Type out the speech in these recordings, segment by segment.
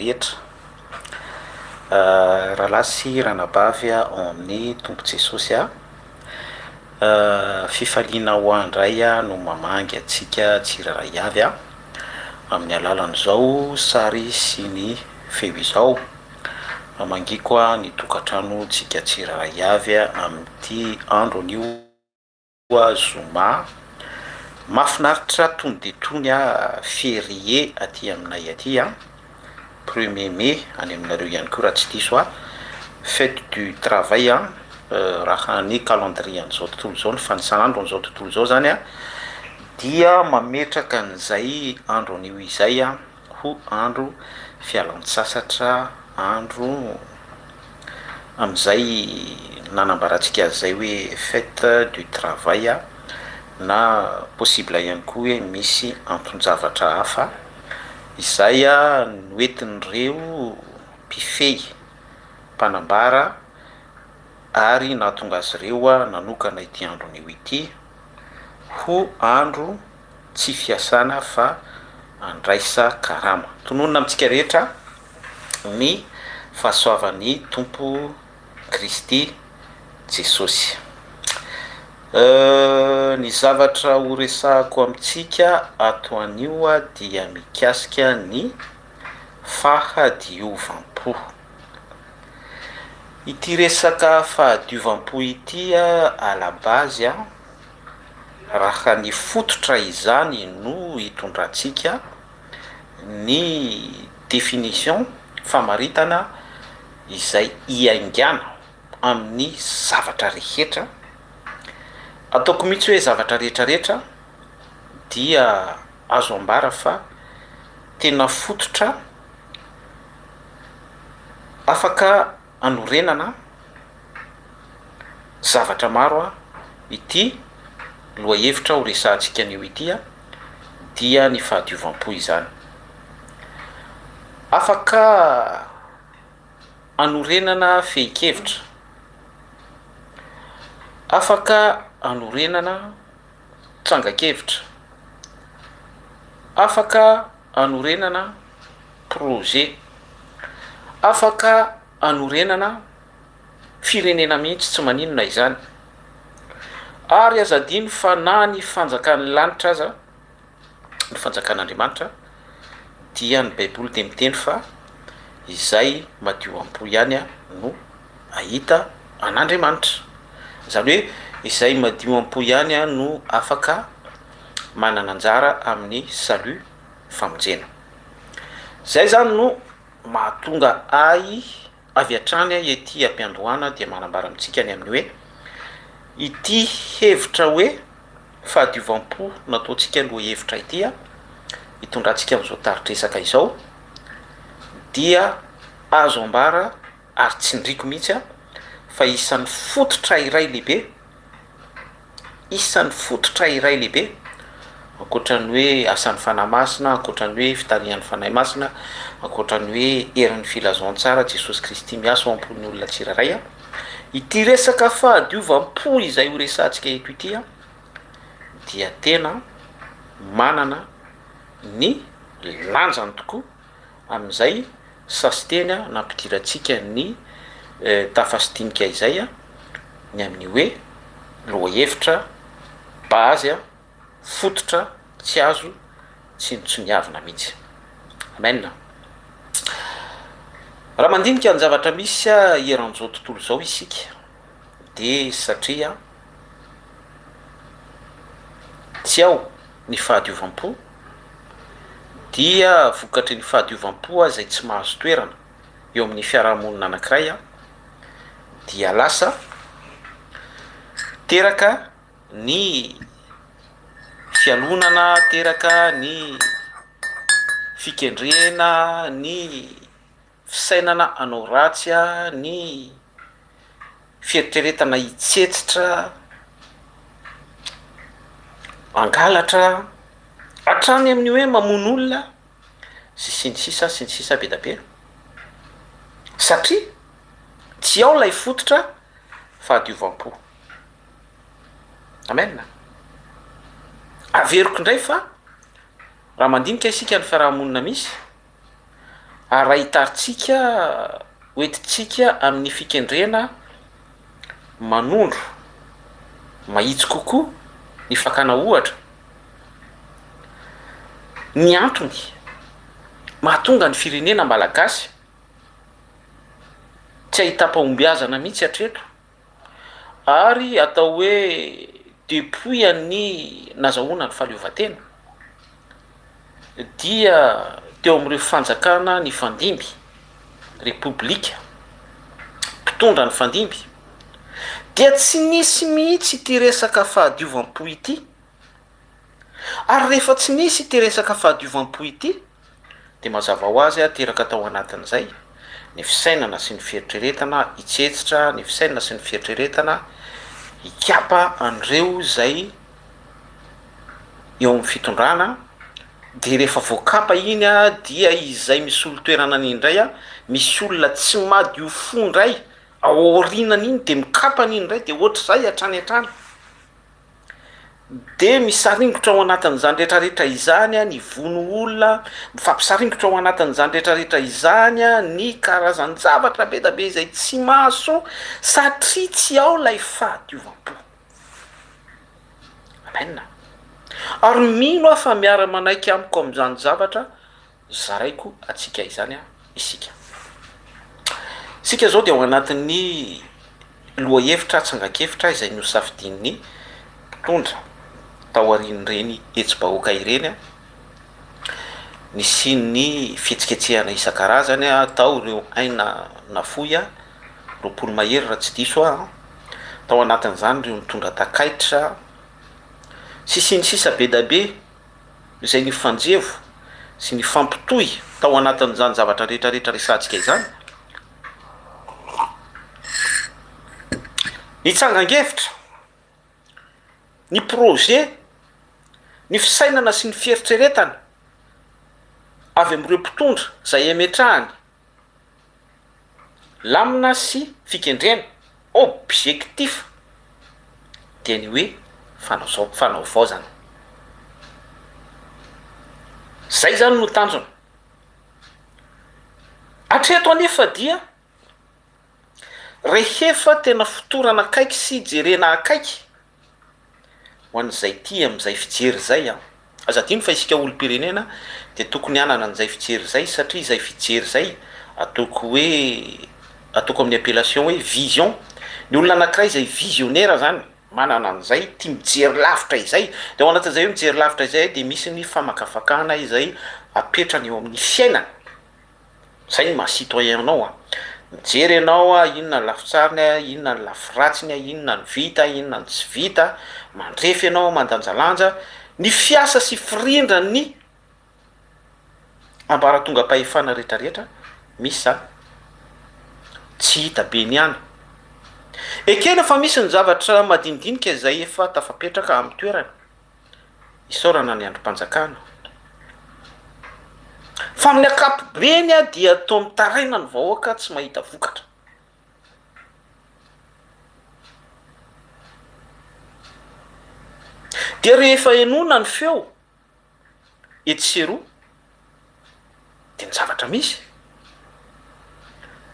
Rehetra. Rahalahy sy ranabavy ao amin'ny Tompo Jesosy a. Fifaliana ho ahy indray no mamangy antsika tsirairay avy amin'ny alalan'izao sary sy ny feo izao. Mamangiako ny tokantranontsika tsirairay avy amin'ity andro anio. Zoma, mahafinaritra tony dia tony a, ferié aty aminay aty a, premier mai any aminareo ihany koa raha tsy diso aho, fête du travail a, raha ny calendrier an'izao tontolo izao, ny fanisan'andro an'izao tontolo izao zany a, dia mametraka an'izay andro anio izay a ho andro fialan-tsasatra, andro amin'izay nanambarantsika azy izay hoe fête du travail na possible ihany koa hoe misy anton-javatra hafa izay noentin'ireo mpifehy, mpanambara ary nahatonga azy ireo nanokana ity andro anio ity ho andro tsy fiasana fa andraisa karama. Tononina amintsika rehetra ny fahasoavan'ny Tompo Kristy Jesosy. Ny zavatra ho resahako amintsika ato anio dia mikasika ny fahadiovam-po. Ity resaka fahadiovam-po ity à la base Raha ny fototra izany no itondrantsika ny définition, famaritana, izay iaingàna amin'ny zavatra rehetra, ataoko mihitsy hoe zavatra rehetra rehetra dia azo ambara fa tena fototra afaka anorenana zavatra maro ity lohahevitra ho resahantsika anio ity dia ny fahadiovam-po izany. Afaka anorenana fehin-kevitra, afaka anorenana tsangan-kevitra, afaka anorenana projet, afaka anorenana firenena mihitsy tsy maninona izany, ary aza adino fa na ny fanjakan'ny lanitra aza, ny fanjakan'Andriamanitra dia ny baiboly dia miteny fa izay madio am-po ihany no ahita an'Andriamanitra, izany hoe izay madio am-po ihany no afaka manana anjara amin'ny salut, famonjena. Izay izany no mahatonga ahy avy hatrany ety am-piandohana dia manambara amintsika ny amin'ny hoe ity hevitra hoe fahadiovam-po nataontsika lohahevitra ity hitondrantsika amin'izao tari-dresaka izao dia azo ambara ary tsindriako mihitsy fa isan'ny fototra iray lehibe Isan'ny fototra iray lehibe, ankoatra ny hoe asan'ny Fanahy Masina, ankoatra ny hoe fitarihan'ny Fanahy Masina, ankoatra ny hoe herin'ny filazantsara, Jesosy Kristy miasa ao am-pon'ny olona tsirairay, ity resaka fahadiovam-po izay ho resahantsika eto ity dia tena manana ny lanjany tokoa amin'izay sasinteny nampidirantsika ny tafa sy dinika izay ny amin'ny hoe lohahevitra base fototra tsy azo tsinontsiniavina mihitsy. Amen. Raha mandinika ny zavatra misy eran'izao tontolo izao isika dia satria tsy ao ny fahadiovam-po dia vokatry ny fahadiovam-po izay tsy mahazo toerana eo amin'ny fiarahamonina anankiray dia lasa teraka ny fialonana, teraka ny fikendrena, ny fisainana hanao ratsy, ny fieritreretana hitsetsitra, hangalatra, hatrany amin'ny hoe mamono olona sy sy ny sisa sy ny sisa be da be, satria tsy ao ilay fototra fahadiovam-po. Amen. Averiko indray fa raha mandinika isika ny fiarahamonina misy. Ary raha hitarintsika hoentintsika amin'ny fikendrena manondro mahitsy kokoa ny fakana ohatra, ny antony mahatonga ny firenena malagasy tsy ahitam-pahombiazana mihitsy hatreto ary atao hoe depuis an'ny nazahoana ny fahaleovantena dia teo amin'ireo fanjakana nifandimby, repoblika, mpitondra nifandimby, dia tsy nisy mihitsy ity resaka fahadiovam-po ity, ary rehefa tsy nisy ity resaka fahadiovam-po ity dia mazava ho azy teraka tao anatin'izay ny fisainana sy ny fieritreretana hitsetsitra, ny fisainana sy ny fieritreretana hikapa an'ireo izay eo amin'ny fitondrana, dia rehefa voakapa iny dia izay misolo toerana an'iny indray misy olona tsy madio fo indray ao aorianan'iny dia mikapa an'iny indray dia ohatr'izay hatrany hatrany. Dia misaringotra ao anatin'izany rehetrarehetra izany ny vono olona, mifampisaringotra ao anatin'izany rehetrarehetra izany ny karazan-javatra be dia be izay tsy mahasoa satria tsy ao ilay fahadiovam-po. Amen. Ary mino aho fa miara-manaiky amiko amin'izany zavatra zaraiko antsika izany isika. Isika izao dia ao anatin'ny lohahevitra tsangan-kevitra izay nosafidian'ny mpitondra taorian'ireny hetsi-bahoaka ireny, nisian'ny fihetsiketsehana isan-karazany tao ireo aina nafoy, 20 mahery raha tsy diso aho, tao anatin'izany ireo nitondra takaitra sy sy ny sisa be dia be. izay nifanjevo sy nifampitohy tao anatin'izany zavatra rehetra rehetra resahantsika izany, ny tsangan-kevitra, ny projet, ny fisainana sy ny fieritreretana avy amin'ireo mpitondra izay ametrahany Lamina sy fikendrena, objectif, dia ny hoe fanaovaozana. Zay zany no tanjona. Hatreto anefa dia rehefa tena fotorana akaiky sy jerena akaiky Ho an'izay tia amin'izay fijery izay an! Aza adino fa isika olom-pirenena dia tokony hanana an'izay fijery izay satria izay fijery izay ataoko hoe ataoko amin'ny appellation hoe vision, ny olona anankiray izay visionnaire zany manana an'izay tia mijery lavitra izay dia ao anatin'izay hoe mijery lavitra izay dia misy ny famakafakana izay apetrany eo amin'ny fiainana. Zay ny maha citoyen anao an! Mijery ianao an, inona ny lafitsariny an, inona ny lafiratsiny an, inona ny vita, inona ny tsy vita, mandrefy ianao, mandanjalanja ny fiasa sy firindran'ny ambaratongam-pahefana retraretra misy zany, tsy hita be ny any. Ekena fa misy ny zavatra madinidinika izay efa tafapetraka amin'ny toerany. Isaorana ny andrim-panjakana. Fa amin'ny ankapobeny dia toa mitaraina ny vahoaka tsy mahita vokatra. Dia rehefa henoina ny feo etsy sy eroa dia ny zavatra misy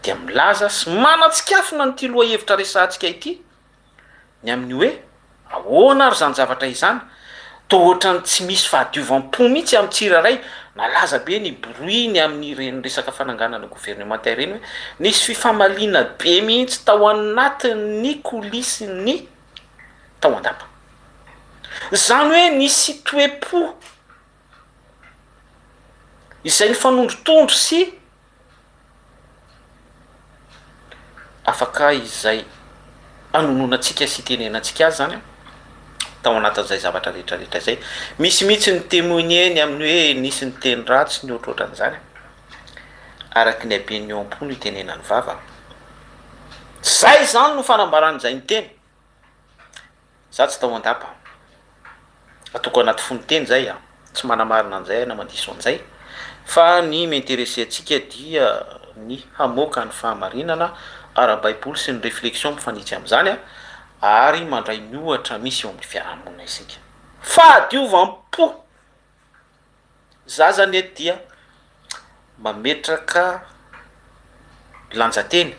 dia milaza sy manatsikafona an'ity lohahevitra resahantsika ity ny amin'ny hoe ahoana ary izany zavatra izany, toa ohatran'ny tsy misy fahadiovam-po mihitsy amin'ny tsirairay, nalaza be ny bruit ny amin'ireny resaka fananganana governemanta ireny hoe nisy fifamaliana be mihitsy tao anatin'ny coulisses-n'ny tao an-dapa. Izany hoe nisy toe-po izay nifanondrotondro sy Afaka izay anononantsika sy itenenantsika azy zany an, tao anatin'izay zavatra rehetra rehetra izay. Misy mihitsy ny témoigner ny amin'ny hoe nisy ny teny ratsy ny ohatrohatran'izany an, araky ny haben'ny ao am-po no itenenan'ny vava. Zay zany no fanambaran'izay niteny. Za tsy tao an-dapa. Ataoko anaty fonon-teny zay an, tsy manamarina an'izay aho na mandiso an'izay, fa ny mi-interesser antsika dia ny hamoaka ny fahamarinana ara-baiboly sy ny reflexion mifanitsy amin'izany an, ary mandray ny ohatra misy eo amin'ny fiarahamonina isika. Fahadiovam-po! Za zany eto dia. mametraka lanjan-teny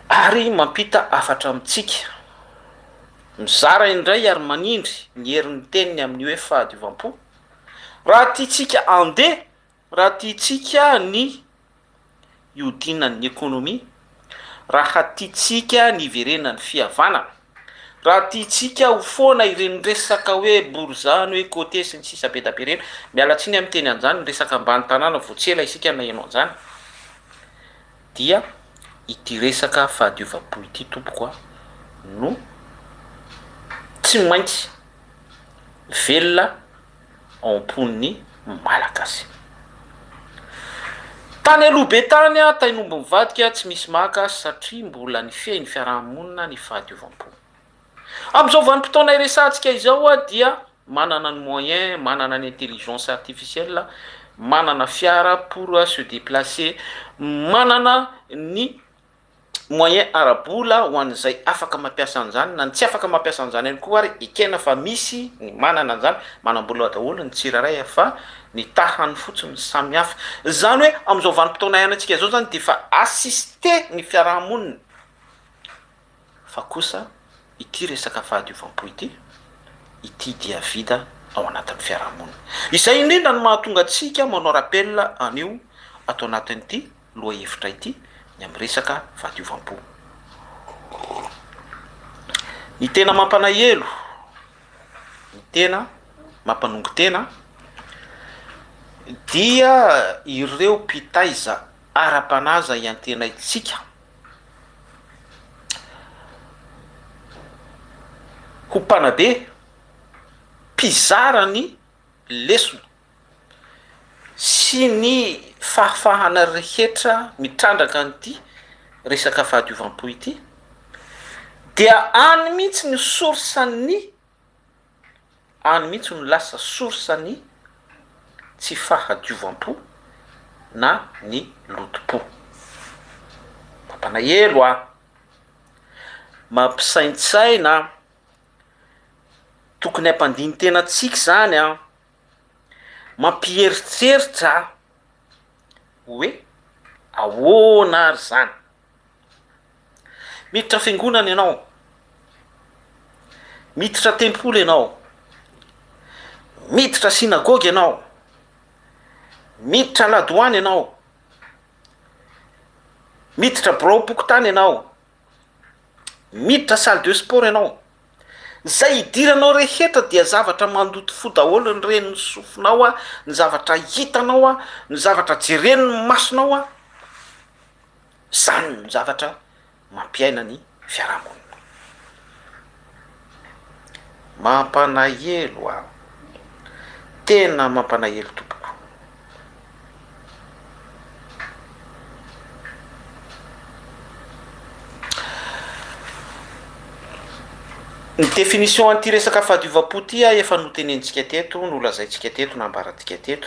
ary mampita hafatra amintsika. Mizara indray ary manindry ny herin'ny teniny amin'ny hoe fahadiovam-po. Raha tiantsika handeha, raha tiantsika ny hiodinan'ny ekonomia, raha tiantsika ny hiverenan'ny fihavanana, raha tiantsika ho foana ireny resaka hoe borizano, hoe côté sy ny sisa be da be ireny, miala tsiny aho miteny an'izany, resaka ambany tanàna vao tsy ela isika naheno an'izany, dia ity resaka fahadiovam-po ity tompoko a no tsy maintsy velona ao am-pon'ny Malagasy. Tany aloha be tany, tain'omby mivadika tsy misy maka satria mbola nifehy ny fiaraha-monina ny fahadiovam-po. Amin'izao vanim-potoana iresahantsika izao dia manana ny moyen, manana ny intelligence artificielle, manana fiara pour se déplacer, manana ny moyen ara-bola ho an'izay afaka mampiasa an'izany na ny tsy afaka mampiasa an'izany ihany koa ary ekena fa misy ny manana an'izany, manam-bola daholo ny tsirairay fa ny tahany fotsiny no samy hafa. Izany hoe amin'izao vanim-potoana iainantsika izao izany dia efa assisté ny fiaraha-monina fa kosa ity resaka fahadiovam-po ity, ity dia vide ao anatin'ny fiaraha-monina. Izay indrindra no mahatonga antsika manao rappel an'io ato anatin'ity lohahevitra ity ny amin'ny resaka fahadiovam-po. Ny tena mampanahelo, ny tena mampanongo tena dia ireo mpitaiza ara-panahy izay antenaintsika ho mpanabe, mpizara ny lesona. sy ny fahafahana rehetra mitrandraka an'ity resaka fahadiovam-po ity dia any mihitsy ny source ny any mihitsy no lasa source ny tsy fahadiovam-po na ny lotom-po. Mampalahelo an! Mampisaintsaina an! Tokony hampandini-tena antsika izany an! Mampieritreritra hoe ahoana ary izany? Miditra fiangonana ianao, miditra tempoly ianao, miditra synagoga ianao, miditra ladoany ianao, miditra biraom-pokontany ianao, miditra salle de sport ianao, Izay idiranao rehetra dia zavatra mandoto fo daholo ny ren'ny sofinao a, ny zavatra hitanao a, ny zavatra jeren'ny masonao a, zany no zavatra mampiaina ny fiarahamonina. Mampanahelo a, tena mampanahelo tompoko. Ny définition an'ity resaka fahadiovam-po ity a efa notenenintsika teto, nolazaintsika teto, nambarantsika teto.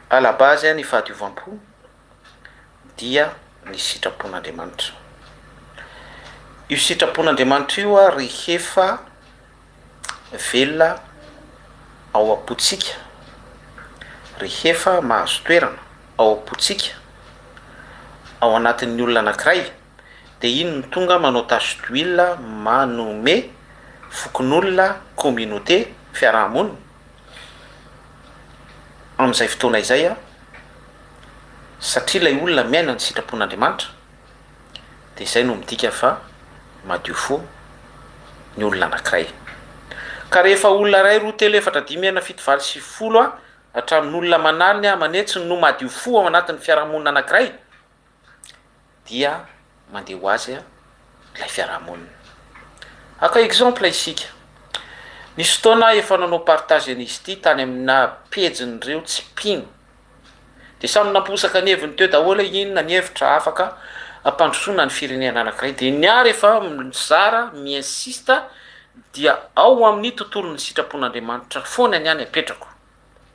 À la base ny fahadiovam-po dia ny sitrapon'Andriamanitra. Io sitrapon'Andriamanitra io a rehefa velona ao am-pontsika, rehefa mahazo toerana ao am-pontsika, ao anatin'ny olona anankiray, dia iny no tonga manao tache d'huile manome fokonolona, communauté, fiaraha-monina, amin'izay fotoana izay an, satria ilay olona miaina ny sitrapon'Andriamanitra, Dia izay no midika fa madio fo ny olona anankiray. Ka rehefa olona iray, roa, telo, efatra, dimy, enina, fito, valo, 90 a, hatramin'ny olona aman'aliny aman'hetsiny no madio fo ao anatin'ny fiarahamonina anankiray, dia mandeha ho azy ilay fiarahamonina. Haka exemple isika, nisy fotoana aho efa nanao partage an'izy ity tany amina pejin'ireo tsy mpino. Dia samy namposaka ny heviny teo daholo hoe inona ny hevitra afaka hampandrosoana ny firenena anankiray. Dia ny ahy rehefa mizara, mi-insiste dia ao amin'ny tontolon'ny sitrapon'Andriamanitra foana ny ahy ny apetrako.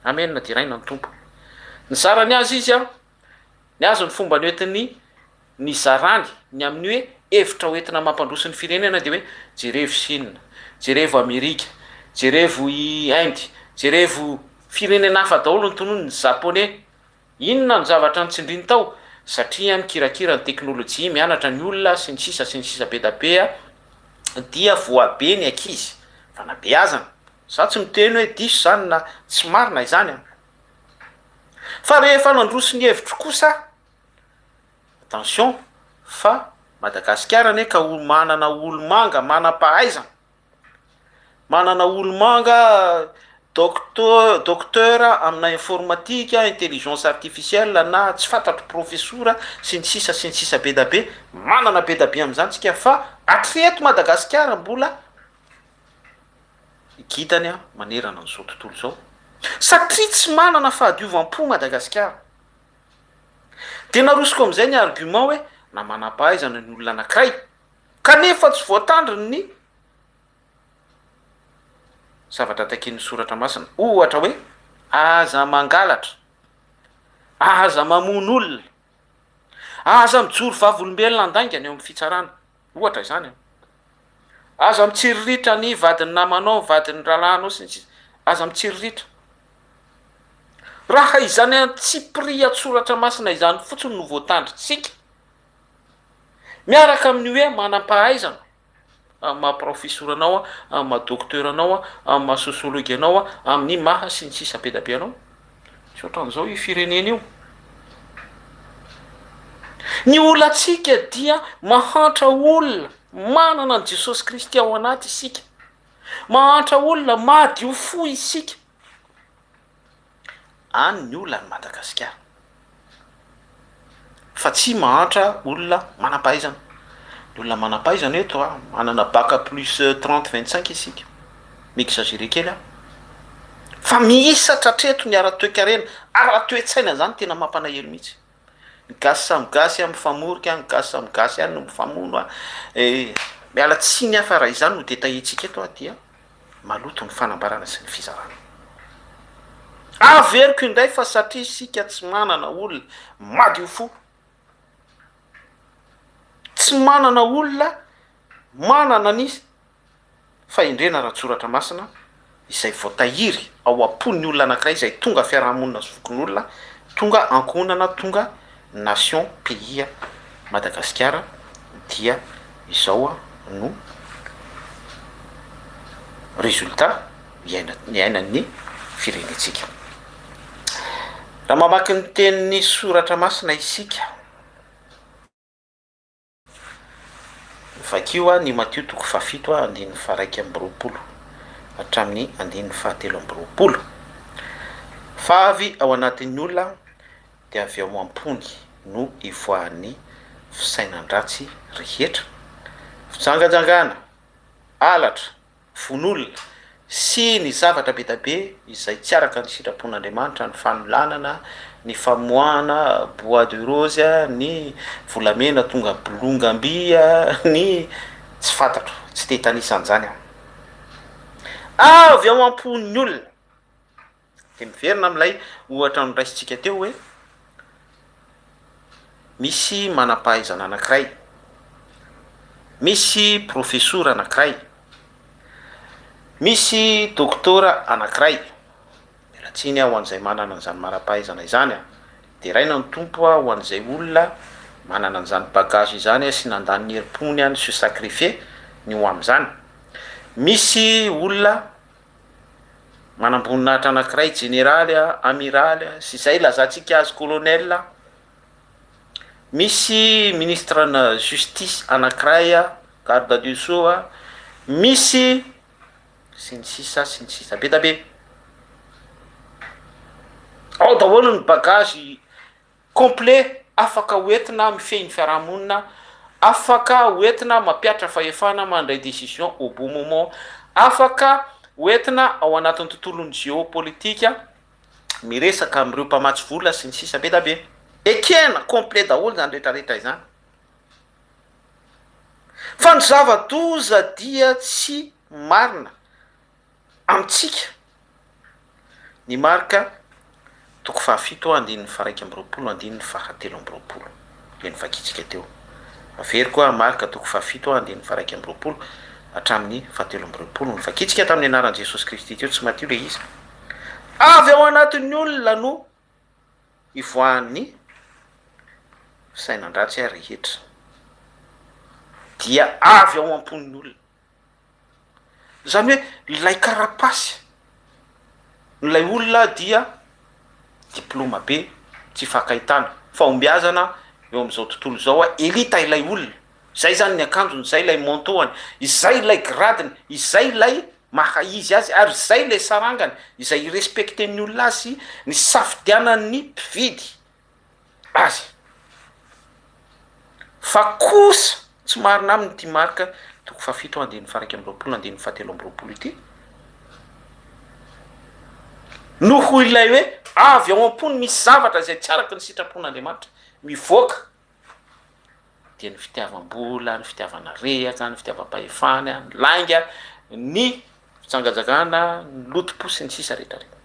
Amen, deraina ny Tompo. Nizara ny azy izy an, ny azy ny fomba noentiny nizarany ny amin'ny hoe hevitra hoentina mampandroso ny firenena dia hoe jerevo Chine, jerevo Amerika, jerevo i Inde, jerevo. Firenena hafa daholo ny tonony, ny Japoney. Inona no zavatra notsindriny tao? Satria mikirakira ny teknolojia, mianatra ny olona, sy ny sisa sy ny sisa be da be dia voabe ny ankizy. Fanabeazana. Za tsy miteny hoe diso izany na tsy marina izany an. Fa rehefa nandroso ny hevitro kosa aho, attention fa Madagasikara anie ka ho manana olo-manga manam-pahaizana. Manana olomanga docto- docteur amina informatique, intelligence artificielle na tsy fantatro profesora sy ny sisa sy ny sisa be da be, manana be da be am'zany tsika fa hatreto Madagasikara mbola gidany manerana an'izao tontolo zao satria tsy manana fahadiovam-po Madagasikara. De narosoko am'zay ny argument hoe na manam-pahaizana ny olona anakiray kanefa tsy voatandriny ny zavatra takian'ny soratra masina, ohatra hoe aza mangalatra, aza mamono olona, aza mijoro vavolombelona handaingana eo amin'ny fitsarana, ohatra izany an, aza mitsiriritra ny vadin'ny namanao, vadin'ny rahalahinao sy ny sisa, aza mitsiriritra. Raha izany antsipirian-tsoratra masina izany fotsiny no voatandrintsika, miaraka amin'ny hoe manam-pahaizana, amin'ny maha profesora anao, amin'ny maha docteur anao, amin'ny maha sociologue anao, amin'ny maha sy ny sisa be da be anao. Tsy ohatran'izao io firenena io. Ny olantsika dia mahantra olona manana an'i Jesosy Kristy ao anaty isika. Mahantra olona madio fo isika. Any ny olan'i Madagasikara. Fa tsy mahantra olona manam-pahaizana. Ny olona manam-pahaizana eto a, manana bac plus 30 25 isika. Mi-exagérer kely aho. Fa mihisatra hatreto ny ara-toekarena, ara-toe-tsaina zany tena mampanahelo mihitsy. Ny gasy samy gasy a mifamorika, ny gasy samy gasy ihany no mifamono a. Miala tsiny aho fa raha izany no détailler-tsika eto a dia maloto ny fanambarana sy ny fizarana. Averiko indray fa satria isika tsy manana olona madio fo, tsy manana olona manana ny fahendrena ara-tsoratra masina izay voatahiry ao am-pon'ny olona anankiray izay tonga fiarahamonina sy fokonolona, tonga ankohonana, tonga nation pays Madagasikara dia izao no résultat iaina- iainan'ny firenentsika. Raha mamaky ny tenin'ny soratra masina isika, Vakio ny Matio toko fahafito andininy faha-21 hatramin'ny andininy faha-23. Fa avy ao anatin'ny olona dia avy ao am-pony no ivoahan'ny fisainan-dratsy rehetra, fijangajangana, halatra, vono olona, sy ny zavatra be da be izay tsy araka ny sitrapon'Andriamanitra, ny fanolanana, ny famoahana bois de rose, ny volamena tonga bolongam-by, ny tsy fantatro, tsy te hitanisa an'izany aho. Avy ao am-pon'ny olona. Dia miverina amin'ilay ohatra noraisintsika teo hoe misy manam-pahaizana anankiray, misy profesora anankiray, misy doktora anankiray, miala tsiny aho ho an'izay manana an'izany manam-pahaizana izany an, deraina ny Tompo ho an'izay olona manana an'izany bagage izany sy nandany ny herim-pony ny se sacrifier ny ho amin'izany, misy olona Manamboninahitra anankiray, jeneraly a, amiraly a, sy izay ilazantsika azy colonel a, misy ministre na justice anankiray a, garde du sceau a, misy sy ny sisa sy ny sisa be da be. Ao daholo ny bagage Complet, afaka ho entina mifehy ny fiarahamonina, afaka ho entina mampihatra fahefana mandray décision au bon moment, afaka ho entina ao anatin'ny tontolon'ny géopolitique miresaka amin'ireo mpamatsy vola sy ny sisa be da be. Ekena, complet daholo izany rehetra rehetra izany. Fa ny zava-doza dia tsy marina amintsika ny Marka toko fahafito andininy faha-21 andininy faha-23, ilay novakintsika teo. Averiko aho, Marka toko fahafito andininy faha-21 hatramin'ny faha-23. Novakintsika tamin'ny anaran'i Jesosy Kristy teo, tsy Matio ilay izy. Avy ao anatin'ny olona no ivoahan'ny fisainan-dratsy rehetra. Dia avy ao am-pon'ny olona. Izany hoe ilay karapasy, ilay olona dia diploma be, tsy ifankahitana, fahombiazana eo amin'izao tontolo izao, elita ilay olona, izay izany ny akanjony, izay ilay manteau-ny, izay ilay grade-ny, izay ilay maha izy azy ary izay ilay sarangany, izay i-respecter-n'ny olona azy sy nisafidianan'ny mpividy azy. Fa kosa tsy marina aminy ity Marka toko fahafito andininy faha-21 andininy faha-23 ity, noho ilay hoe avy ao am-pony misy zavatra izay tsy araka ny sitrapon'Andriamanitra mivoaka, dia ny fitiavam-bola, ny fitiavana rehaka, ny fitiavam-pahefana, ny lainga, ny fijangajangana, ny lotom-po sy ny sisa rehetra rehetra.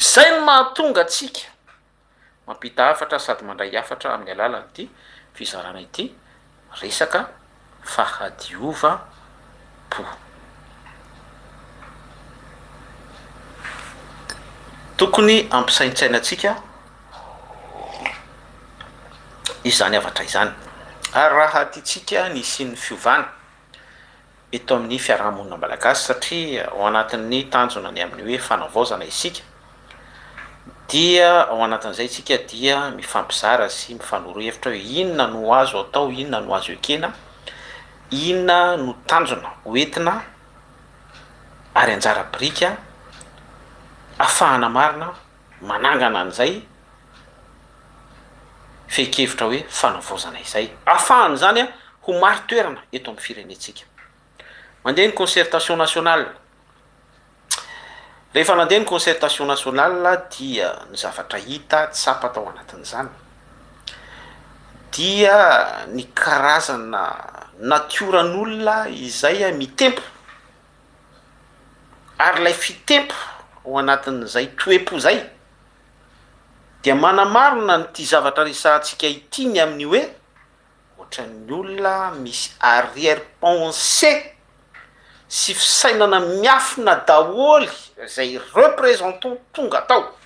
Izay no mahatonga antsika mampita hafatra sady mandray hafatra amin'ny alalan'ity fizarana ity resaka fahadiovam-po. Tokony hampisaintsaina antsika izany hafatra izany. Ary raha tiantsika ny hisian'ny fiovana eto amin'ny fiarahamonina malagasy satria ao anatin'ny tanjona ny amin'ny hoe fanavaozana isika dia ao anatin'izay isika dia mifampizara sy mifanoro hevitra hoe inona no azo atao, inona no azo ekena, inona no tanjona hoentina ary anjara biriky afahana marina manangana an'izay fehin-kevitra hoe fanavaozana izay. Ahafahana izany ho marin-toerana eto amin'ny firenentsika. Mandeha ny concertation nationale. Rehefa nandeha ny concertation nationale dia ny zavatra hita, tsapa tao anatin'izany dia ny karazana natioran'olona izay mitempo ary ilay fitempo ao anatin'izay toe-po izay dia manamarina an'ity zavatra resahantsika ity ny amin'ny hoe ohatran'ny olona misy arrière pensée sy fisainana miafina daholo izay représentant tonga tao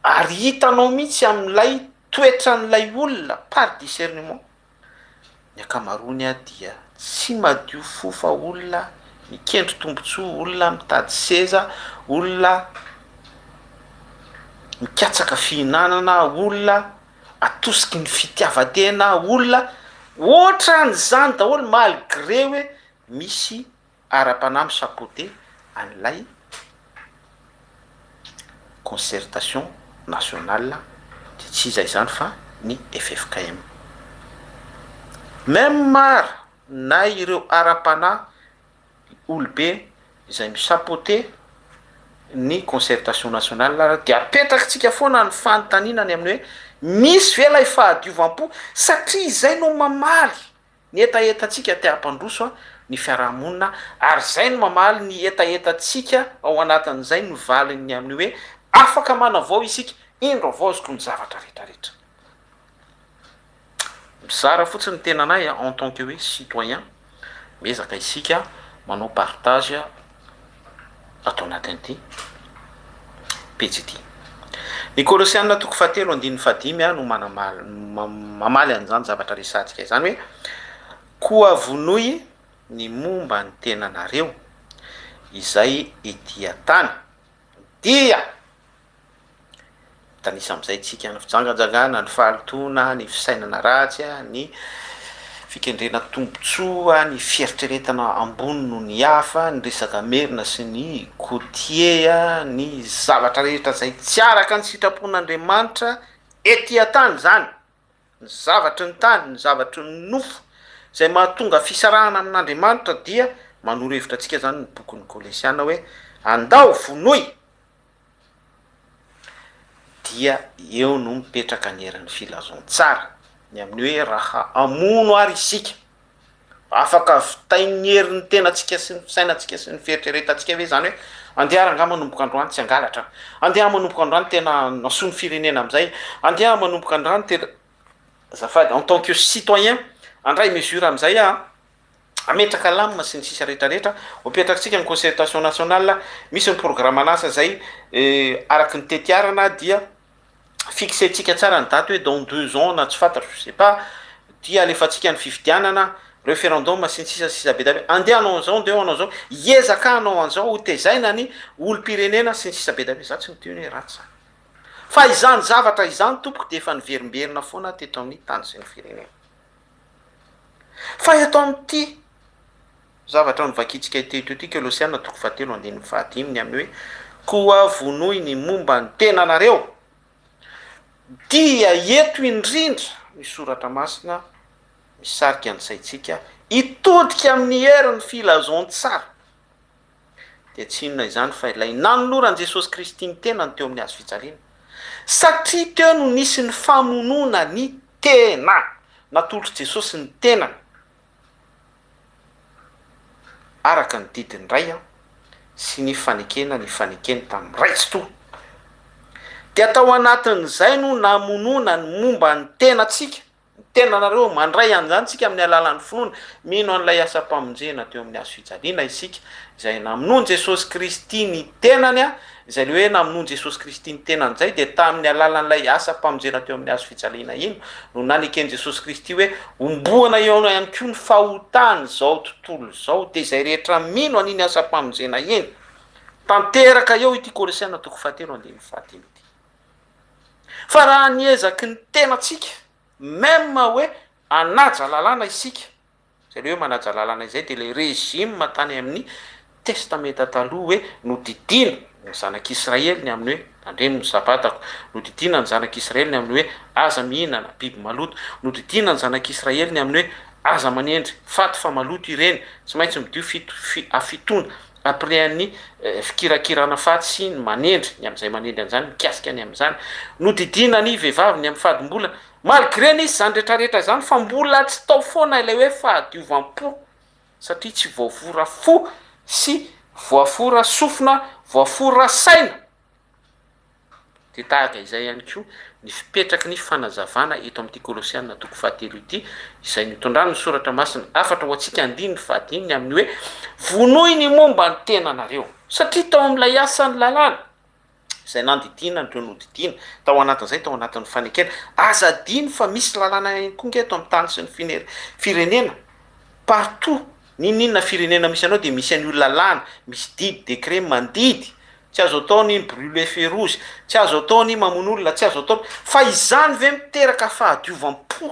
ary hitanao mihitsy amin'ilay toetran'ilay olona par discernement Ny ankamaroany dia tsy madio fo fa olona mikendry tombotsoa, olona mitady seza, olona mikatsaka fihinanana, olona atosiky ny fitiavan-tena, olona ohatran'izany daholo malgré hoe misy ara-panahy mi-chapeauter an'ilay concertation nationale dia tsy iza izany fa ny ffkm. Même ary na ireo ara-panahy olobe izay mi-chapeauter ny concertation nationale ary dia apetrakitsika foana ny fanontaniana ny amin'ny hoe misy ve ilay fahadiovam-po satria izay no mamaly Ny hetahetantsika te hampandroso ny fiarahamonina ary izay no mamaly ny hetahetantsika ao anatin'izay no valin'ny amin'ny hoe afaka manavao isika, indro havaoziko ny zavatra rehetra rehetra. Mizara fotsiny ny tenanay en tant que hoe citoyen, miezaka isika manao partage ato anatin'ity pejy ity. Ny Kolosiana toko fahatelo andininy fahadimy no manamaly mamaly an'izany zavatra resahantsika izany hoe koa vonoy ny momba ny tenanareo izay ety an-tany dia Mitanisa amin'izay tsika ny fijangajangana, ny fahalotoana, ny fisainana ratsy, ny fikendrena tombontsoa, ny fieritreretana ambony noho ny hafa, ny resaka merina sy ny côtier, ny zavatra rehetra izay tsy araka ny sitrapon'Andriamanitra ety an-tany izany, ny zavatry ny tany, ny zavatry ny nofo, izay mahatonga fisarahana amin'Andriamanitra dia manoro hevitra antsika izany ny bokin'ny Kolesiana hoe andao vonoy! dia eo no mipetraka ny herin'ny filazantsara, ny amin'ny hoe raha hamono ary isika, afaka vitain'ny herin'ny tenantsika sy ny fisainantsika sy ny fieritreretantsika ve izany hoe andeha ary angaha manomboka androany tsy hangalatra, andeha aho manomboka androany tena hanasoa ny firenena amin'izay, andeha aho manomboka androany tena, azafady, en tant que citoyen handray mesure amin'izay aho an. Hametraka lamina sy ny sisa rehetra rehetra, ho apetrakitsika ny concertation nationale, misy ny programan'asa izay araky ny tetiarana dia fixer-tsika tsara ny daty hoe dans deux ans na tsy fantatro je sais pas, dia alefantsika ny fifidianana, referendum sy ny sisa sy sisa be dia be, andeha hanao an'izao andeha hanao an'izao, hiezaka hanao an'izao, ho tezaina ny olom-pirenena sy ny sisa be dia be, za tsy miteny hoe ratsy zany. Fa izany zavatra izany tompoko dia efa niverimberina foana teto amin'ny tany sy ny firenena. Fa eto amin'ity zavatra novakintsika teto ity, Kolosiana toko fahatelo andininy fahadimy, ny amin'ny hoe, Koa vonoy ny momba ny tenanareo, dia eto indrindra ny Soratra Masina misarika ny saintsika hitodika amin'ny herin'ny filazantsara. Dia tsy inona izany fa ilay nanoloran'i Jesosy Kristy ny tenany teo amin'ny hazo fijaliana. Satria teo no nisy ny famonoana ny tena. Natolotr'i Jesosy ny tenany araka ny didin'ny Ray sy ny fanekena nifanekeny tamin'ny Ray Tsitoha. Dia tao anatin'izay no namonoana ny momba ny tenantsika. Ny tenanareo, mandray an'izany isika amin'ny alalan'ny finoana, mino an'ilay asam-pamonjena teo amin'ny hazo fijaliana isika, izay namonoan'i Jesosy Kristy ny tenany, izay ilay hoe namonoan'i Jesosy Kristy ny tenany izay dia tamin'ny alalan'ilay asam-pamonjena teo amin'ny hazo fijaliana iny no naneken'i Jesosy Kristy hoe homboana eo ihany koa ny fahotan'izao tontolo izao, dia izay rehetra mino an'iny asam-pamonjena iny, tanteraka eo ity Kolosiana toko fahatelo andininy fahadimy ity. Fa raha ny ezaky ny tenantsika, même hoe hanaja lalàna isika, izay le hoe manaja lalàna izay dia ilay régime tany amin'ny testamenta taloha hoe nodidiana ny zanak'Israely ny amin'ny hoe tandremo ny sabatako, nodidiana ny zanak'Israely ny amin'ny hoe aza mihinana biby maloto, nodidiana ny zanak'Israely ny amin'ny hoe aza manendry faty fa maloto ireny, tsy maintsy midio fito fi hafitoana. Ampirihan'ny fikirakirana faty sy ny manendry ny amin'izay manendry an'izany mikasika ny amin'izany. Nodidiana ny vehivavy ny amin'ny fadimbolana. Malgré nisy izany retraretra izany fa mbola tsy tao foana ilay hoe fahadiovam-po satria tsy voafora fo sy voafora sofina, voafora saina. Dia tahaka izay ihany koa ny fipetraky ny fanazavana eto amin'ity Kolosiana toko fahatelo ity, izay nitondran'ny Soratra Masina hafatra ho antsika andininy fahadimy ny amin'ny hoe, Vonoy ny momba ny tenanareo. Satria tao amin'ilay asan'ny lalàna, izay nandidiana an'ireo nodidiana, tao anatin'izay, tao anatin'ny fanekena, aza adino fa misy lalàna ihany koa ange eto amin'ny tany sy ny firenena, partout, n'inon'inona firenena misy anao dia misy an'io lalàna, misy didy, décret mandidy Tsy azo atao ny mi-brûler feu rouge, tsy azo atao ny mamono olona, tsy azo atao, fa izany ve miteraka fahadiovam-po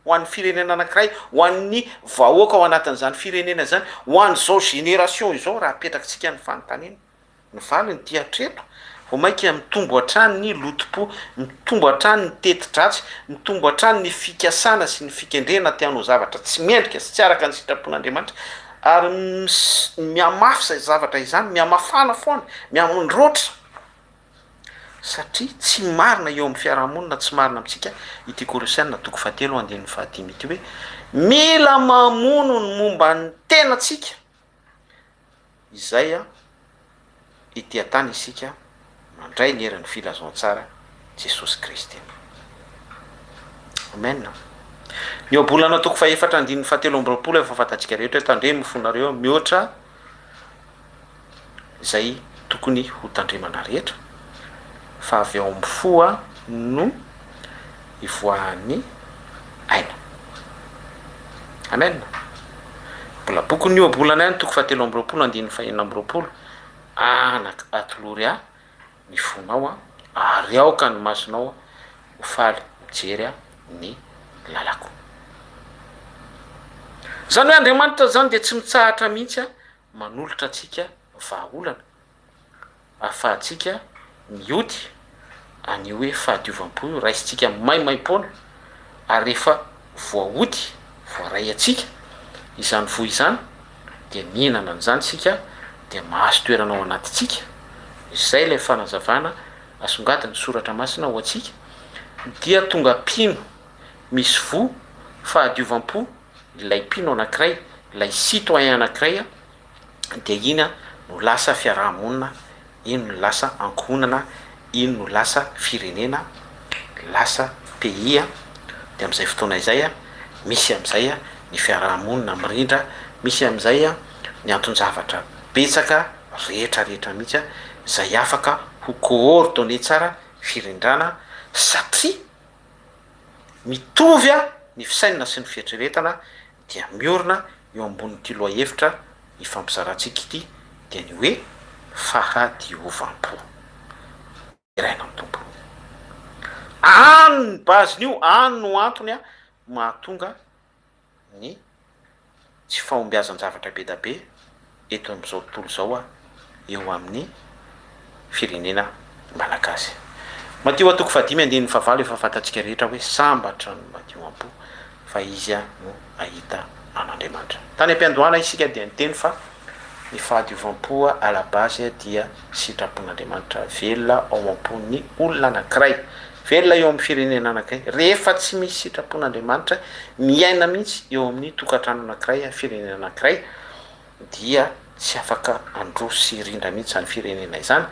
ho an'ny firenena anankiray, ho an'ny vahoaka ao anatin'izany firenena izany, ho an'izao génération izao raha apetrakitsika ny fanontaniana? Ny valiny dia hatreto vao mainka mitombo hatrany ny lotom-po, mitombo hatrany ny teti-dratsy, mitombo hatrany ny fikasana sy ny fikendrena te hanao zavatra tsy mendrika sy tsy araka ny sitrapon'Andriamanitra, Ary mihamafy izay zavatra izany, mihamafana foana, mihamandroatra, satria tsy marina eo amin'ny fiarahamonina, tsy marina amintsika ity Kolosiana toko fahatelo andininy fahadimy ity hoe, mila mamono ny momba ny tenantsika izay ety an-tany isika mandray ny herin'ny filazantsara Jesosy Kristy. Amen. Ny ohabolana toko fahefatra andininy fahatelo amby roapolo efa fantatsika rehetra hoe tandremo ny fonareo mihoatra izay tokony ho tandremana rehetra fa avy ao amin'ny fo no ivoahan'ny aina. Amen. Mbola bokin'ny ohabolana ihany toko fahatelo amby roapolo andininy fahenina amby roapolo. Anaka, atolory ahy ny fonao ary aoka ny masonao ho faly mijery ny lalako. Izany hoe Andriamanitra izany dia tsy mitsahatra mihitsy manolotra antsika vahaolana. ahafahantsika mioty an'io hoe fahadiovam-po io, raisintsika maimaim-poana, ary rehefa voaoty, voaray antsika izany voa izany, dia mihinana an'izany isika, dia mahazo toerana ao anatintsika, izay ilay fanazavana asongadin'ny Soratra Masina ho antsika, dia tonga mpino misy voa fahadiovam-po ilay mpino anankiray, ilay citoyen anankiray, dia iny no lasa fiaraha-monina, iny no lasa ankohonana, iny no lasa firenena, lasa pays, dia amin'izay fotoana izay misy amin'izay ny fiaraha-monina mirindra, Misy amin'izay ny anton-javatra betsaka rehetra rehetra mihitsy izay afaka ho coordonner tsara firindrana satria mitovy ny fisainana sy ny fieritreretana dia miorina eo ambonin'ity lohahevitra ifampizarantsika ity dia ny hoe fahadiovam-po. Deraina ny Tompo. Any ny base-n'io, any no antony mahatonga ny tsy fahombiazan-javatra be da be eto amin'izao tontolo izao eo amin'ny firenena malagasy. Matio a toko fahadimy andininy fahavalo efa fantatsika rehetra hoe sambatra ny madio am-po fa izy no hahita an'Andriamanitra. Tany am-piandohana isika dia niteny fa ny fahadiovam-po à la base dia sitrapon'Andriamanitra velona ao am-pon'ny olona anankiray, velona eo amin'ny firenena anankiray. Rehefa tsy misy sitrapon'Andriamanitra miaina mihitsy eo amin'ny tokantrano anankiray, firenena anankiray, dia tsy afaka handroso sy hirindra mihitsy izany firenena izany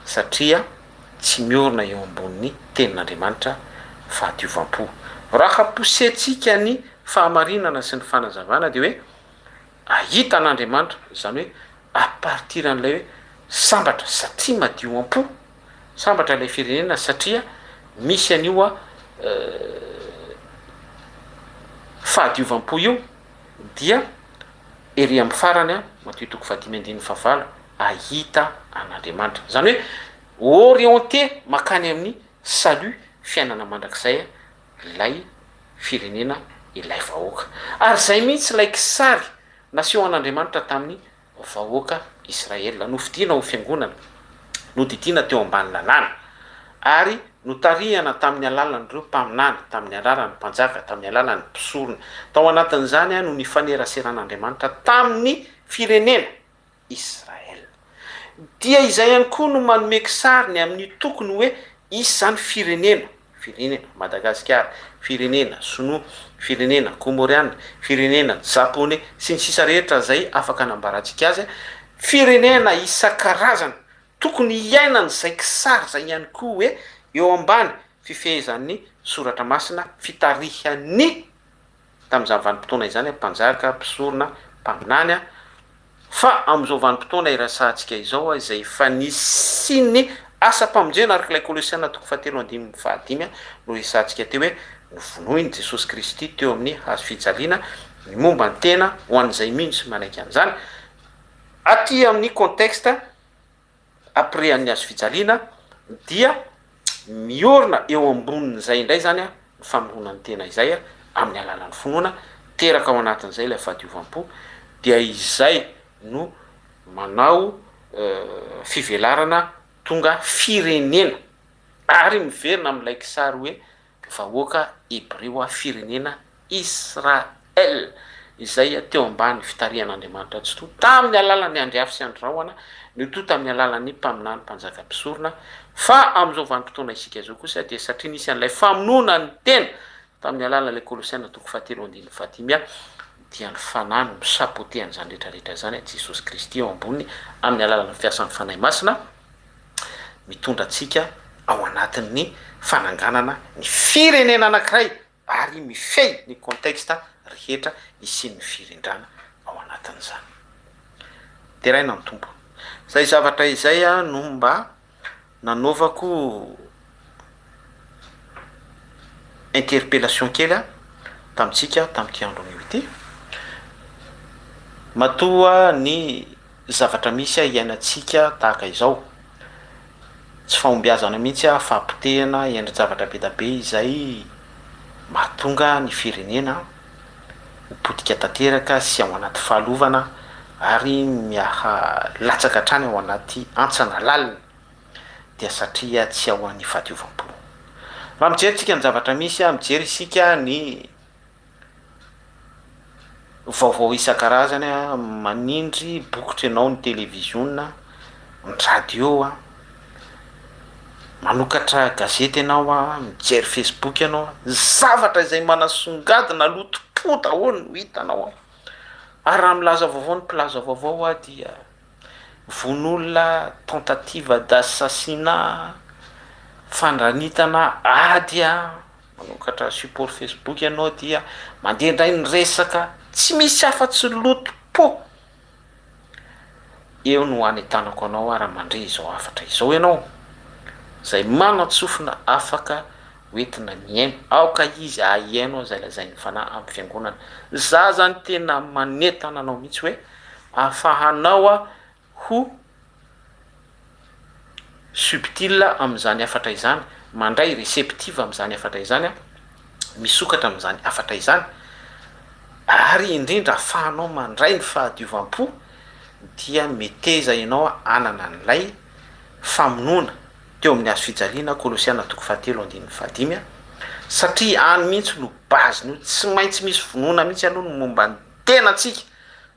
satria tsy miorina eo ambonin'ny tenin'Andriamanitra fahadiovam-po. Raha posentsika ny fahamarinana sy ny fanazavana dia hoe ahita an'Andriamanitra, izany hoe à partir an'ilay hoe sambatra satria madio am-po, sambatra ilay firenena satria misy an'io fahadiovam-po io dia ery amin'ny farany an, Matio toko fahadimy andininy fahavalo, ahita an'Andriamanitra. Izany hoe orienté mankany amin'ny salut, fiainana mandrakizay ilay firenena, ilay vahoaka. Ary izay mihitsy ilay kisary nasehon'Andriamanitra tamin'ny vahoaka Israel. Nofidina ho fiangonana, nodidiana teo ambany lalàna, ary notarihana tamin'ny alalan'ireo mpaminany, tamin'ny alalan'ny mpanjaka, tamin'ny alalan'ny mpisorona. Tao anatin'izany no nifaneraseran'Andriamanitra tamin'ny firenena Israel. Dia izay ihany koa no manome kisary ny amin'ny tokony hoe hisy izany firenena, firenena Madagasikara, firenena Sinoa, firenena Komoriana, firenena Japoney, sy ny sisa rehetra izay afaka anambarantsika azy, firenena isan-karazany. Tokony hiaina an'izay kisary izay ihany koa hoe eo ambany fifehezan'ny Soratra Masina, fitarihan'ny, tamin'izany vanim-potoana izany, mpanjaka, mpisorona, mpaminany, Fa amin'izao vanim-potoana irasahantsika izao izay efa nisian'ny asam-pamonjena araka ilay Kolosiana toko fahatelo andininy fahadimy noresahantsika teo hoe novonoin'i Jesosy Kristy teo amin'ny hazo fijaliana ny momba ny tena ho an'izay mino sy manaiky an'izany aty amin'ny contexte après an'ny hazo fijaliana dia miorina eo ambonin'izay indray izany ny famoronan'ny ny tena izay amin'ny alalan'ny finoana, teraka ao anatin'izay ilay fahadiovam-po, dia izay no manao fivelarana tonga firenena ary miverina amin'ilay kisary hoe vahoaka Hebreo firenena Israel, izay teo ambany fitarihan'Andriamanitra Tsitoha tamin'ny alalan'ny andry afo sy andry rahona, nitohy tamin'ny alalan'ny mpaminany, mpanjaka, mpisorona, fa amin'izao vanim-potoana isika izao kosa dia satria nisy an'ilay famonoana ny tena tamin'ny alalan'ilay Kolosiana toko fahatelo andininy fahadimy a, dia ny Fanahy no mi-chapeauter an'izany rehetra rehetra izany, Jesosy Kristy eo amboniny amin'ny alalan'ny fiasan'ny Fanahy Masina, mitondra antsika ao anatin'ny fananganana ny firenena anankiray ary mifehy ny contexte rehetra hisian'ny firindrana ao anatin'izany. Deraina ny Tompo. Izay zavatra izay no mba nanaovako interpellation kely tamintsika tamin'ity andro anio ity. Matoa ny zavatra misy iainantsika tahaka izao, tsy fahombiazana mihitsy fahapotehana endri-javatra be da be izay mahatonga ny firenena ho potika tanteraka sy ao anaty fahalovana ary miaha latsaka hatrany ao anaty hantsana lalina dia satria tsy ao ny fahadiovam-po. Raha mijery tsika ny zavatra misy, mijery isika ny vaovao isan-karazany, manindry bokotra ianao ny televiziona, ny radio, manokatra gazety ianao, mijery facebook ianao, ny zavatra izay manasongadina lotom-po daholo no hitanao ao, ary raha milaza vaovao ny mpilaza vaovao dia vono olona, tentative d'assassinat, fandranitana ady an, manokatra support facebook ianao dia mandeha indray ny resaka, tsy misy afa-tsy lotom-po. am-po. Eo no anentanako anao raha mandre izao hafatra izao ianao, izay manan-tsofina afaka hoentina mihaino, aoka izy hahaino izay lazain'ny Fanahy amin'ny fiangonana. Za zany tena manentana anao mihitsy hoe ahafahanao ho subtile amin'izany hafatra izany, mandray receptive amin'izany hafatra izany, misokatra amin'izany hafatra izany, ary indrindra ahafahanao mandray ny fahadiovam-po dia meteza ianao hanana an'ilay famonoana teo amin'ny hazo fijaliana, Kolosiana toko fahatelo andininy fahadimy, satria any mihitsy no base-n'io, tsy maintsy misy vonoana mihitsy aloha ny momba ny tenantsika,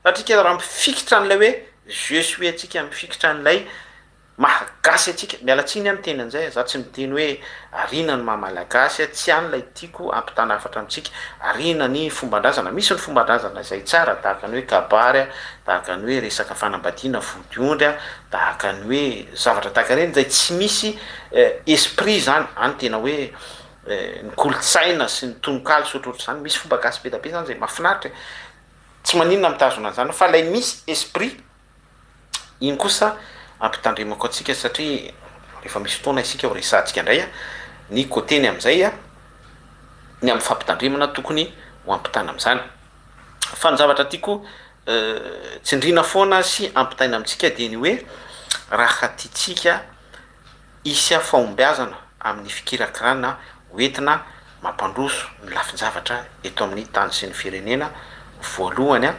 satria raha mifikitra an'ilay hoe je suis antsika, mifikitra an'ilay maha gasy antsika, miala tsiny aho miteny an'izay, za tsy miteny hoe ariana ny maha malagasy, tsy any ilay tiako hampitana hafatra amintsika, ariana ny fomban-drazana, misy ny fomban-drazana izay tsara tahaka ny hoe kabary, tahaka ny hoe resaka fanambadiana vodiondry, tahaka ny hoe zavatra tahaka ireny izay tsy misy esprit zany, any tena hoe ny kolontsaina sy ny tononkalo sy ohatrohatr'izany, misy fomba gasy be dia be zany izay mahafinaritra e, tsy maninona mitazona an'izany fa ilay misy esprit Iny kosa ampitandremako antsika satria rehefa misy fotoana isika ho resahantsika indray ny côté-ny amin'izay ny amin'ny fampitandremana tokony ho ampitana amin'izany. Fa ny zavatra tiako tsindriana foana sy ampitaina amintsika dia ny hoe raha tiantsika Hisy fahombiazana amin'ny fikirakirana hoentina mampandroso ny lafin-javatra eto amin'ny tany sy ny firenena, voalohany,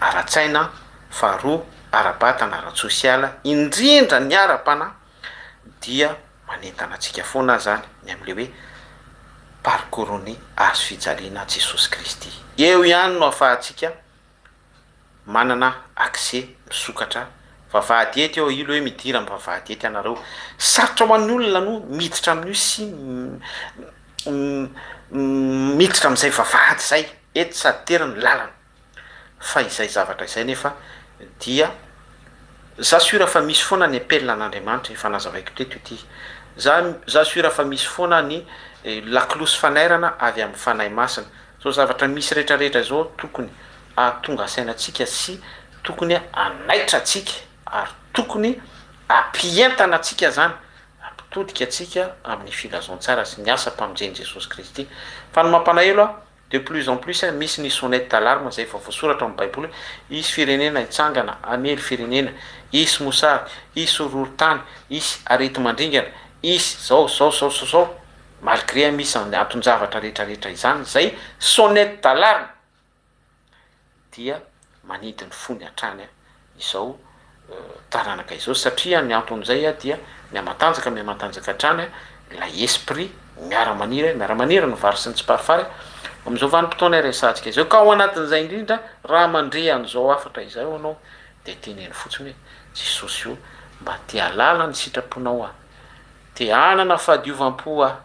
ara-tsaina, faharoa, ara-batana, ara-tsosiala, indrindra ny ara-panahy, dia manentana antsika foana izany ny amin'ilay hoe parcours-n'ny hazo fijaliana Jesosy Kristy. Eo ihany no ahafahantsika manana accès misokatra vavahady ety eo ilo hoe midira am vavahady ety ianareo sarotra ho an'ny olona no miditra amin'io sy miditra am'izay vavahady zay ety sady tery ny lalana fa izay zavatra izay nefa dia za sûr fa misy foana ny appel an'Andriamanitra efa nazavaiko teto ity za za sûr fa misy foana ny lakolosy fanairana avy amin'ny fanahy masina Izao zavatra misy rehetra rehetra izao tokony hahatonga saina antsika sy tokony hanaitra antsika ary tokony hampientana antsika izany, hampitodika antsika amin'ny filazantsara sy ny asam-pamonjen'i Jesosy Kristy. Fa ny mampalahelo aho, de plus en plus misy ny sonnette d'alarme izay efa voasoratra ao amin'ny baiboly hoe hisy firenena hitsangana hamely firenena, hisy mosary, hisy horohorontany, hisy areti-mandringana, hisy zao zao zao zao zao. Malgré misy anton-javatra rehetra rehetra izany izay sonnette d'alarme dia manidy ny fony hatrany izao taranaka izao satria ny anton'izay dia mihamatanjaka mihamatanjaka hatrany ilay esprit miara-maniry miara-maniry ny vary sy ny tsiparifary amin'izao vanim-potoana iresahantsika izao ka ao anatin'izay indrindra raha mandre an'izao hafatra izao ianao dia teneno fotsiny hoe Jesosy o mba te hahalala ny sitraponao aho Te hanana fahadiovam-po aho,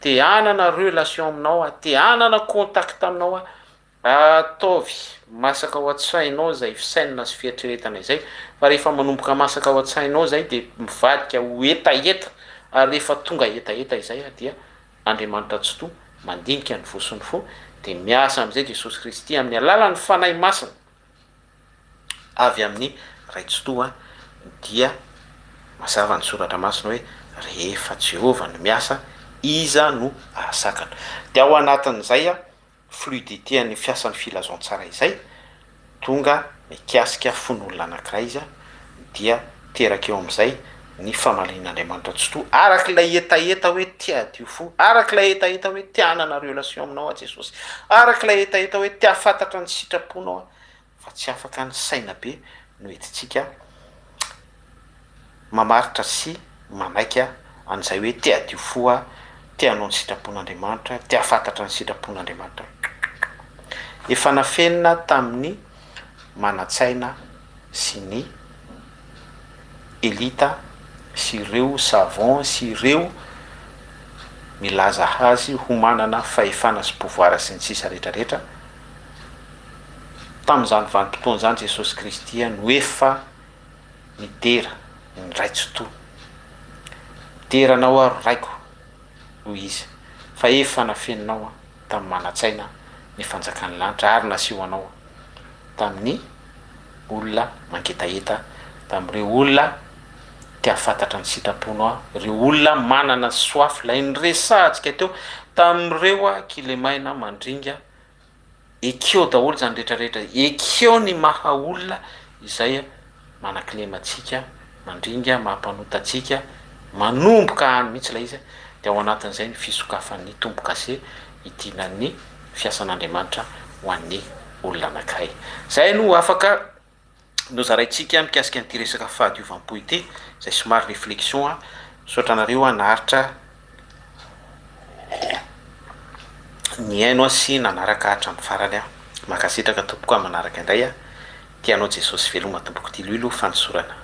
te hanana relation aminao aho, te hanana contact aminao aho, ataovy masaka ao an-tsainao izay fisainana sy fieritreretana izay, fa rehefa manomboka masaka ao an-tsainao izay dia mivadika ho hetaheta, ary rehefa tonga hetaheta izay dia Andriamanitra Tsitoha mandinika ny voa sy ny fo, dia miasa amin'izay Jesosy Kristy amin'ny alalan'ny Fanahy Masina. avy amin'ny Ray Tsitoha dia mazava ny Soratra Masina hoe rehefa Jehovah no miasa, iza no hahasakana. Dia ao anatin'izay fluidité an'ny fiasan'ny filazantsara izay, tonga mikasika fon'olona anankiray izy dia teraka eo amin'izay ny famalian'Andriamanitra Tsitoha araka ilay hetaheta hoe te hadio fo, araka ilay hetaheta hoe te hanana relation aminao aho Jesosy, araka ilay hetaheta hoe te hahafantatra ny sitraponao aho, fa tsy afaka ny saina be no entintsika mamaritra sy manaika an'izay hoe te hadio fo aho, te hanao ny sitrapon'Andriamanitra, te hahafantatra ny sitrapon'Andriamanitra. Efa nafenina tamin'ny manan-tsaina sy ny elita sy ireo savant sy ireo milaza azy ho manana fahefana sy pouvoir sy ny sisa rehetra rehetra, tamin'izany vanim-potoana izany Jesosy Kristy no efa nidera ny Ray Tsitoha. Midera Anao aho ry Raiko, hoy Izy, fa efa nafeninao tamin'ny manan-tsaina ny fanjakan'ny lanitra ary nasehonao tamin'ny. olona mangetaheta, tamin'ireo olona te hahafantatra ny sitraponao, ireo olona manana soif, ilay niresahantsika teo, tamin'ireo kilemaina mandringa Ekeo daholo izany rehetra rehetra, ekeo ny maha olona izay manakilema antsika, mandringa, maha mpanota antsika, manomboka any mihitsy ilay izy, dia ao anatin'izay ny fisokafan'ny tombo-kase hidinan'ny fiasan'Andriamanitra ho an'ny olona anankiray. Izay no afaka nozaraintsika mikasika an'ity resaka fahadiovam-po ity, izay somary réflexion an, misaotra anareo an naharitra nihaino ahy sy nanaraka hatramin'ny farany aho, mankasitraka tompoko an manaraka indray an, tia anao Jesosy veloma tompoko Diloilo fanosorana.